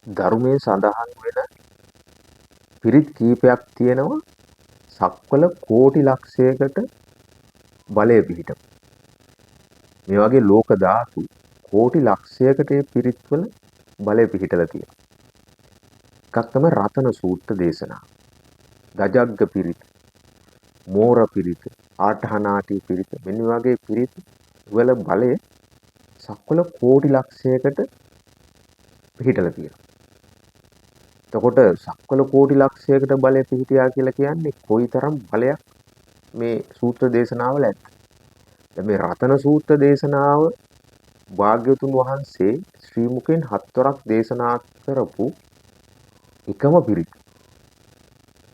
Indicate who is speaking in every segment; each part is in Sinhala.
Speaker 1: ධර්මයේ සඳහන් වෙන පිරිත් කීපයක් තියෙනවා සක්වල කෝටි ලක්ෂයකට බලය පිහිටපු. මේ වගේ ලෝක ධාතු කෝටි ලක්ෂයකට ඒ පිරිත්වල බලය පිහිටලා තියෙනවා. එකක් තමයි රතන සූත්‍ර දේශනාව. ගජග්ග පිරිත, මෝර පිරිත, ආඨහනාටි පිරිත, මෙන්න වගේ පිරිත් වල බලය සක්වල කෝටි ලක්ෂයකට පිහිටලා තියෙනවා. එතකොට සක්වල කෝටි ලක්ෂයකට බලය පිහිටියා කියලා කියන්නේ කොයිතරම් බලයක් මේ සූත්‍ර දේශනාවල ඇද්ද? දැන් මේ රතන සූත්‍ර දේශනාව භාග්‍යවතුන් වහන්සේ ශ්‍රී මුඛෙන් හත්වරක් දේශනා කරපු එකම පිරිත.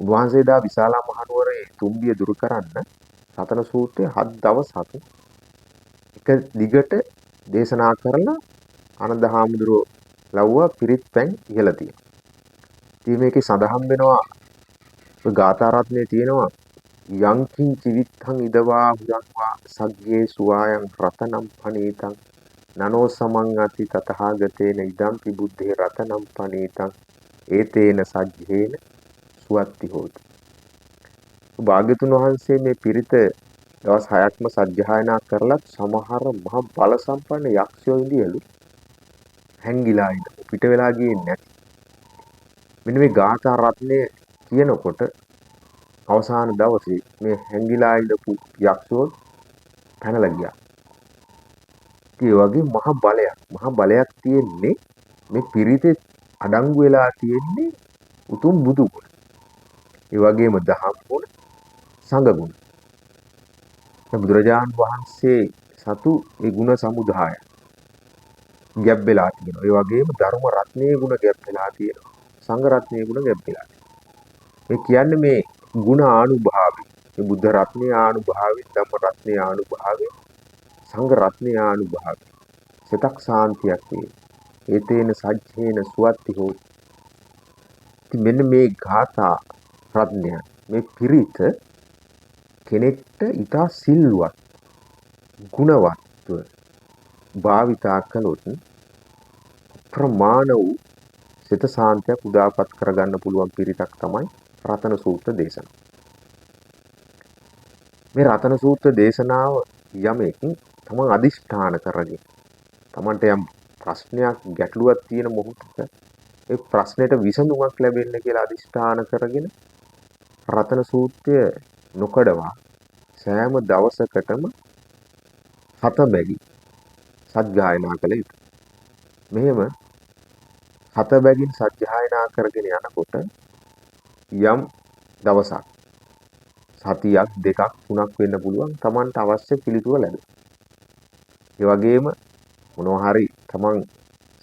Speaker 1: උන්වහන්සේ දා විශාලා මහනුවරේ තුම්බිය දුරු කරන්න රතන සූත්‍රය හත් දවසක් එක දිගට දේශනා කරලා ආනන්ද හාමුදුරුවෝ ලව්වා පිරිත් පැන් ඉහළ තියෙනවා. ඉතින් මේකේ සඳහන් වෙනවා, ඔය ගාථා රත්නයේ තියෙනවා, යං කිංචි විත්තං ඉදවා හුයං වා සග්ගේ සුවායං රතනම් පනීතං නනෝ සමං අති තතහාගතේන ඉදම්පි බුද්ධේ රතනම් පනීතං ඒතේන සජ්ජේන සුවත්ති හෝති. භාග්‍යතුන් වහන්සේ මේ පිරිත දවස් 6ක්ම සජ්ජායනා කරලත් සමහර මහ බල සම්පන්න යක්ෂයෝ ඉඳියලු හැංගිලා ඉඳ පිට වෙලා ගියේ නැති. මෙන්න මේ ගාථා රත්නය කියනකොට අවසාන දවසේ මේ හැංගිලා ඉඳපු යක්ෂයෝ පැනලා ගියා. ඉතින් ඒ වගේ මහ බලයක් තියෙන්නේ මේ පිරිතේ අඩංගු වෙලා තියෙන්නේ උතුම් බුදු ගුණ. ඒ වගේම දහම් ගුණ, සංඝ ගුණ. දැන් බුදුරජාණන් වහන්සේ සතු ඒ ගුණ සමුදාය ගැබ් වෙලා තියෙනවා. ඒ වගේම ධර්ම රත්නයේ ගුණ ගැබ් වෙලා තියෙනවා. සංඝ රත්නයේ ගුණ ගැබ් වෙලා තියෙනවා. මේ කියන්නේ මේ ගුණ ආනුභාවය. මේ බුද්ධ රත්නයේ ආනුභාවය, ධම්ම රත්නයේ ආනුභාවය, සංඝ රත්නයේ ආනුභාවය. සිතක් සාන්තියක් වේ. ඒතේන සජ්ජේන සුවත්ති හෝති. ඉතින් මෙන්න මේ ගාථා රත්නය, මේ පිරිත කෙනෙක්ට ඉතා සිල්වත් ගුණවත්ව භාවිතා කළොත් අප්‍රමාණ වූ සිත සාන්තියක් උදාපත් කරගන්න පුළුවන් පිරිතක් තමයි රතන සූත්‍ර දේශනාව. මේ රතන සූත්‍ර දේශනාව යමෙක් තමන් අදිෂ්ඨාන කරගෙන තමන්ට යම් ප්‍රශ්නයක් ගැටලුවක් තියෙන මොහොතක ඒ ප්‍රශ්නෙට විසඳුමක් ලැබෙන්න කියලා අදිෂ්ඨාන කරගෙන රතන සූත්‍රය නොකඩවා සෑම දවසකටම හත බැගි සජ්ජායනා කළ යුතුයි. මෙහෙම හත බැගින් සජ්ජායනා කරගෙන යනකොට යම් දවසක් සතියක් දෙකක් තුනක් වෙන්න පුළුවන් තමන්ට අවශ්‍ය පිළිතුර ලැබෙන. ඒ වගේම මොනවා හරි තමන්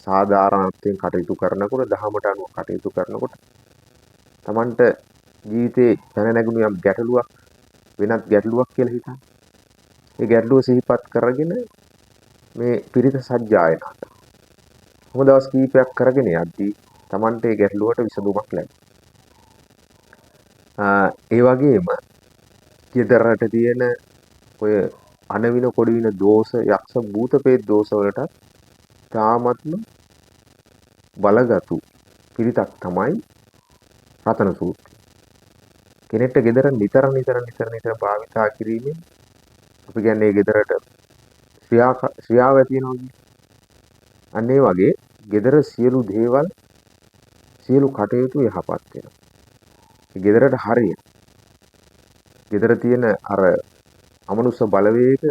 Speaker 1: සාධාරණත්වයෙන් කටයුතු කරනකොට, දහමට අනුව කටයුතු කරනකොට තමන්ට ජීවිතේ පැන නැගුණු යම් ගැටලුවක්, වෙනත් ගැටලුවක් කියලා හිතන්න. ඒ ගැටලුව සිහිපත් කරගෙන මේ පිරිත සජ්ජායනා කරනවා. කොහොම දවස් කීපයක් කරගෙන යද්දී තමන්ට ඒ ගැටලුවට විසඳුමක් ලැබෙනවා. ඒ වගේම ගෙදරට තියෙන ඔය අනවින කොඩිවින දෝෂ, යක්ෂ භූත ප්‍රේත දෝෂ වලටත් තාමත්ම බලගතු පිරිතක් තමයි රතන සූත්‍රය. කෙනෙක්ට ගෙදර නිතර නිතර නිතර නිතර භාවිතා කිරීමෙන් අපි කියන්නේ ඒ ගෙදරට ශ්‍රියාව ඇති වෙනවා කියන්නේ. අන්න ඒ වගේ ගෙදර සියලු දේවල්, සියලු කටයුතු යහපත් වෙනවා. ඒ ගෙදරට හරිය. ගෙදර තියෙන අර අමනුෂ්‍ය බලවේග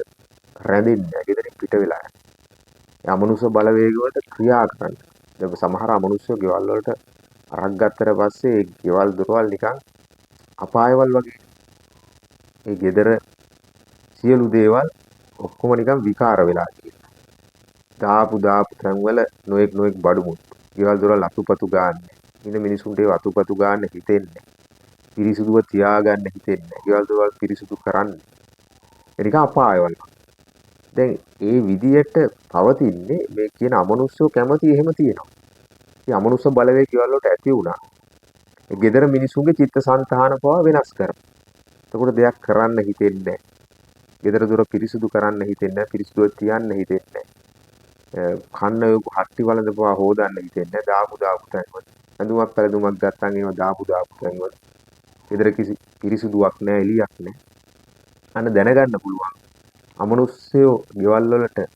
Speaker 1: රැඳෙන්නේ නැහැ. ගෙදරින් පිට වෙලා යනවා. ඒ අමනුෂ්‍ය බලවේග වලට ක්‍රියා කරන්න. දැන් සමහර අමනුෂ්‍ය ගෙවල් වලට අරක් ගත්තට පස්සේ ඒ ගෙවල් දොරවල් නිකන් අපායවල් වගේ. ඒ ගෙදර සියලු දේවල් ඔක්කොම නිකන් විකාර වෙලා තියෙනවා. දාපු දාපු තැන්වල නොයෙක් නොයෙක් බඩු මුට්ටු. ගෙවල් දොරවල් අතුපතු ගාන්නේ. ඉන්න මිනිසුන්ට ඒව අතුපතු ගාන්න හිතෙන්නේ. පිරිසුදුව තියාගන්න හිතෙන්නේ. ගෙවල් දොරවල් පිරිසුදු කරන්න. ඒ නිකන් අපායවල්. දැන් ඒ විදියට පවතින්නේ මේ කියන අමනුෂ්‍යෝ කැමති එහෙම තියෙනවා. ඉතින් අමනුෂ්‍ය බලවේග ගෙවල් වලට ඇති වුණා. ඒ ගෙදර මිනිසුන්ගේ චිත්තසංතාන පවා වෙනස් කරනවා. එතකොට දෙයක් කරන්න හිතෙන්නේ නැහැ. ගෙදර දොර පිරිසුදු කරන්න හිතෙන්නේ නැහැ. පිරිසුදුව තියන්න හිතෙන්නේ නැහැ. කන්න හට්ටි වළඳ පවා හොදන්න හිතෙන්නේ නැහැ. දාපු දාපු තැන්වල. ඇඳුමක් පැළඳුමක් ගත්තන් ඒවා දාපු දාපු තැන්වල. ගෙදර කිසි පිරිසුදුවක් නැහැ, එළියක් නැහැ. අන්න දැනගන්න පුළුවන්. අමනුෂ්‍යයෝ ගෙවල් වලට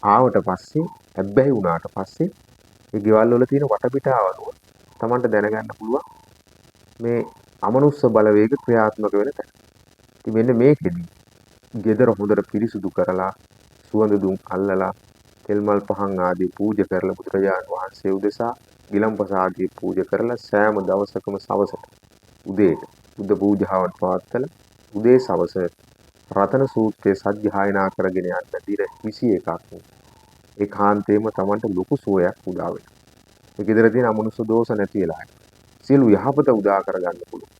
Speaker 1: ආවට පස්සේ, ඇබ්බැහි වුණාට පස්සේ ඒ ගෙවල් වල තියෙන වටපිටාව අනුව තමන්ට දැනගන්න පුළුවන් මේ අමනුෂ්‍ය බලවේග ක්‍රියාත්මක වෙන තැන. ඉතින් මෙන්න මේකෙදි ගෙදර හොඳට පිරිසුදු කරලා, සුවඳ දුම් අල්ලලා, තෙල් මල් පහන් ආදී පූජා කරලා, බුදුරජාණන් වහන්සේ උදෙසා ගිලම්පස ආදී පූජා කරලා, සෑම දවසකම සවසට උදේට බුද්ධ පූජාවන් පවත්වලා, උදේ සවස රතන සූත්‍රය සජ්ජායනා කරගෙන යන්න දින 21ක් ඒකාන්තයෙන්ම තමන්ට ලොකු සුවයක් උදා වෙනවා. මේ ගෙදර තියෙන අමනුෂ්‍ය දෝෂ නැති වෙලා යනවා. සියලු යහපත උදා කරගන්න පුළුවන්.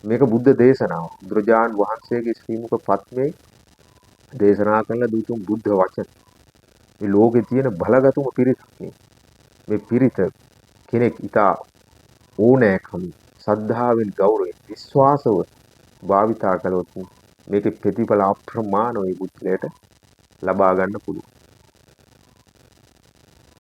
Speaker 1: මේක බුද්ධ දේශනාව. බුදුරජාන් වහන්සේගේ ශ්‍රී මුඛ පද්මේ දේශනා කරන දුතුම් බුද්ධ වචන. මේ ලෝකේ තියෙන බලගතුම පිරිතක් නේ. මේ පිරිත කෙනෙක් ඉතා ඕනෑකම, සද්ධාවෙන්, ගෞරවයෙන්, විශ්වාසව භාවිතා කළොත් මේකේ ප්‍රතිඵල අප්‍රමාණව ඒ පුද්ගලයාට ලබා ගන්න පුළුවන්.